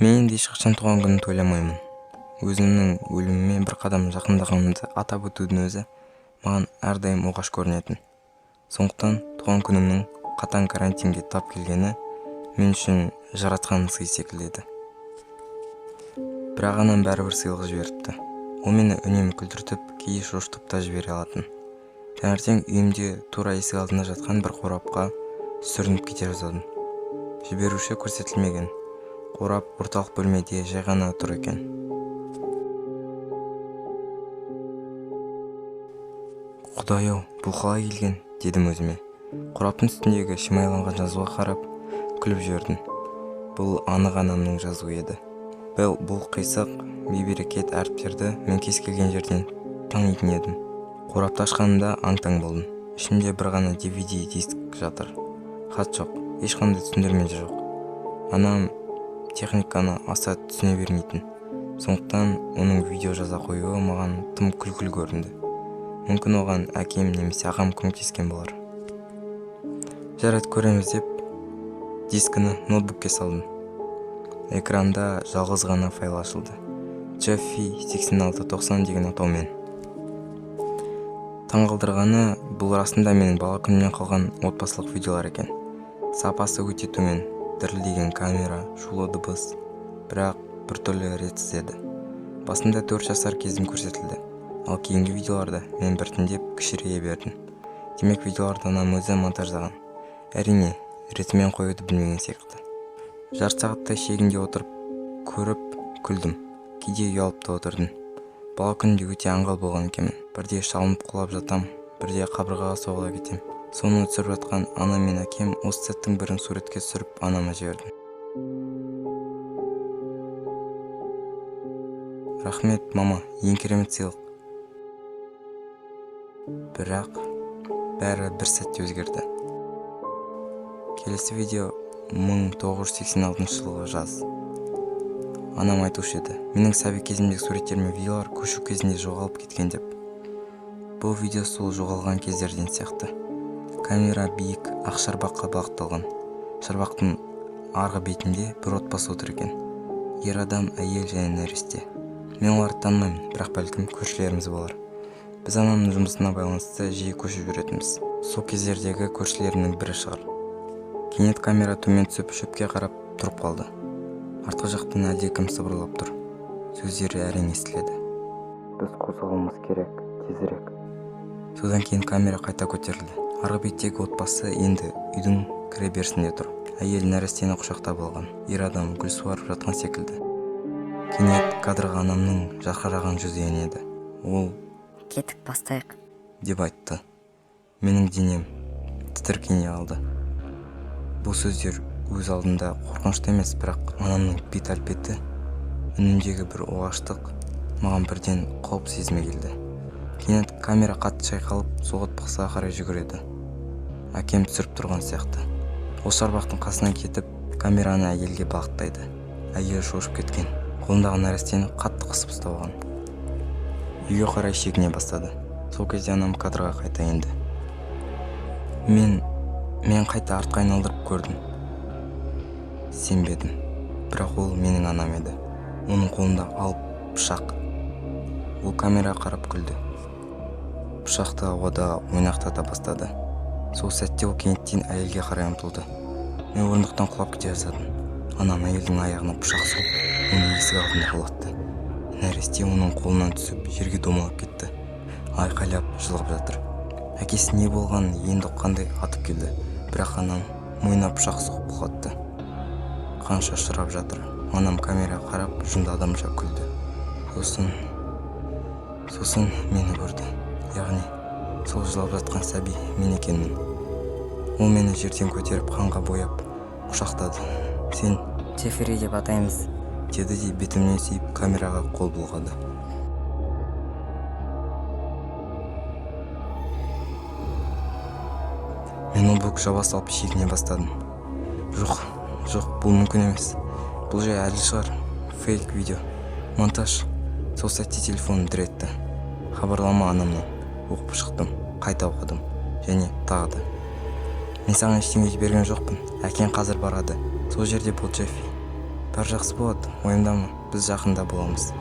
Мен енді ешқашан туған күнін тойламаймын. Өзімнің өліміме бір қадам жақындағанымды атап өтудің өзі маған әрдайым оғаш көрінетін. Сондықтан туған күнімнің қатаң карантинге тап келгені мен үшін жаратқан сый секілді еді. Бірақ анам бәрібір сыйлық жіберіпті. Ол мені үнемі күлдіртіп, кейде шошытып та жібере алатын. Таңертең үйімде тура есік алдында жатқан бір қорапқа сүрініп кете жаздадым. Жіберуші көрсетілмеген. Қорап орталық бөлмеде жай ғана тұр екен. Құдай-ау, бұл қалай келген, дедім өзіме. Қораптың үстіндегі шимайланған жазуға қарап, күліп жібердім. Бұл анық анамның жазуы еді. Бұл қисық, бейберекет әріптерді мен кез келген жерден танитын едім. Қорапты ашқанымда аң-таң болдым. Ішінде бір ғана DVD диск жатыр. Хат жоқ, ешқандай түсіндірме де жоқ. Анам техниканы аса түсіне бермейтін. Сондықтан оның видео жаза қоюы маған тым күлкілі көрінді. Мүмкін оған әкем немесе ағам көмектескен болар. Жарайды, көреміз деп дискіні ноутбукке салдым. Экранда жалғыз ғана файл ашылды. Джеффи 8690 деген атаумен. Таңғалдырғаны, бұл расында менің бала күнімнен қалған отбасылық видеолар екен. Сапасы өте төмен, дірілдеген камера, шулы дыбыс, бірақ біртүрлі ретсіз еді. Басында 4 жасар кезім көрсетілді, ал кейінгі видеоларда мен біртіндеп кішірейе бердім. Демек, видеоларды анам өзі монтаждаған. Әрине, ретімен қоюды білмеген секілді. Жарты сағаттай шегінде отырып, көріп, күлдім. Кейде ұялып та отырдым. Бала күнімде өте аңғал болған екенмін. Бірде шалынып құлап жатам, бірде қабырғаға соғыла кетем. Соны түсіріп жатқан анам мен әкем осы сәттің бірін суретке түсіріп анама жібердім. Рахмет, мама, ең керемет сыйлық. Бірақ бәрі бір сәтте өзгерді. Келесі видео 1986 жылғы жаз. Анам айтушы еді, менің сәби кезімдегі суреттер мен видеолар көшу кезінде жоғалып кеткен деп. Бұл видео сол жоғалған кездерден сияқты. Камера биік ақ шарбаққа бағытталған. Шарбақтың арғы бетінде бір отбасы отыр екен. Ер адам, әйел және нәресте. Мен оларды танымаймын, бірақ бәлкім көршілеріміз болар. Біз анамның жұмысына байланысты жиі көшіп жүретінбіз. Сол кездердегі көршілерімнің бірі шығар. Кенет камера төмен түсіп шөпке қарап тұрып қалды. Артқы жақтан әлдекім сыбырлап тұр. Сөздері әрең естіледі. Біз қозғалуымыз керек, тезірек. Содан кейін камера қайта көтерілді. Арғы беттегі отбасы енді үйдің кіре берісінде тұр. Әйел нәрестені құшақтап алған. Ер адам гүл суарып жатқан секілді. Кенет кадрға анамның жарқыраған жүзі енеді. Ол «Кеттік, бастайық» деп айтты. Менің денем тітіркене алды. Бұл сөздер өз алдында қорқынышты емес, бірақ анамның бет әлпеті, үніндегі бір оғаштық маған бірден қауіп сезімі келді. Кенет камера қатты шайқалып, сол отбасыға қарай жүгіреді. Әкем түсіріп тұрған сияқты. Ол шарбақтың қасынан кетіп, камераны әйелге бағыттайды. Әйел шошып кеткен. Қолындағы нәрестені қатты қысып ұстап. Үйге қарай шегіне бастады. Сол кезде анам кадрға қайта енді. Мен қайта артқа айналдырып көрдім. Сенбедім. Бірақ ол менің анам еді. Оның қолында алып пышақ. Ол камераға қарап күлді. Пышақты ауада ойнақтата бастады. Сол сәтте ол кенеттен әйелге қарай ұмтылды. Мен орындықтан құлап кете жаздадым. Анам әйелдің аяғына пышақ сұғып, оны есік алдында құлатты. Нәресте оның қолынан түсіп, жерге домалап кетті. Айқайлап жылап жатыр. Әкесі не болғанын енді ұққандай атып келді. Бірақ анам мойнына пышақ сұғып құлатты. Қан шашырап жатыр. Анам камераға қарап, жынды адамша күлді. Сосын мені көрді. Яғни, сол жылап жатқан сәби мен екенмін. Ол мені жерден көтеріп, қанға бояп, құшақтады. Сен Джеффри деп атаймыз деді де бетімнен сүйіп, камераға қол бұлғады. Мен ноутбук жаба салып шегіне бастадым. Жоқ, жоқ, бұл мүмкін емес. Бұл жай әділ шығар. Фейк видео. Монтаж. Сол сәтте телефоным дір етті. Хабарлама анамнан. Оқып шықтым, қайта оқыдым. Және тағы да. Мен саған ештеңе жіберген жоқпын. Әкең қазір барады. Сол жерде бол, Джеффи. Бәрі жақсы болады, уайымдама, біз жақында боламыз.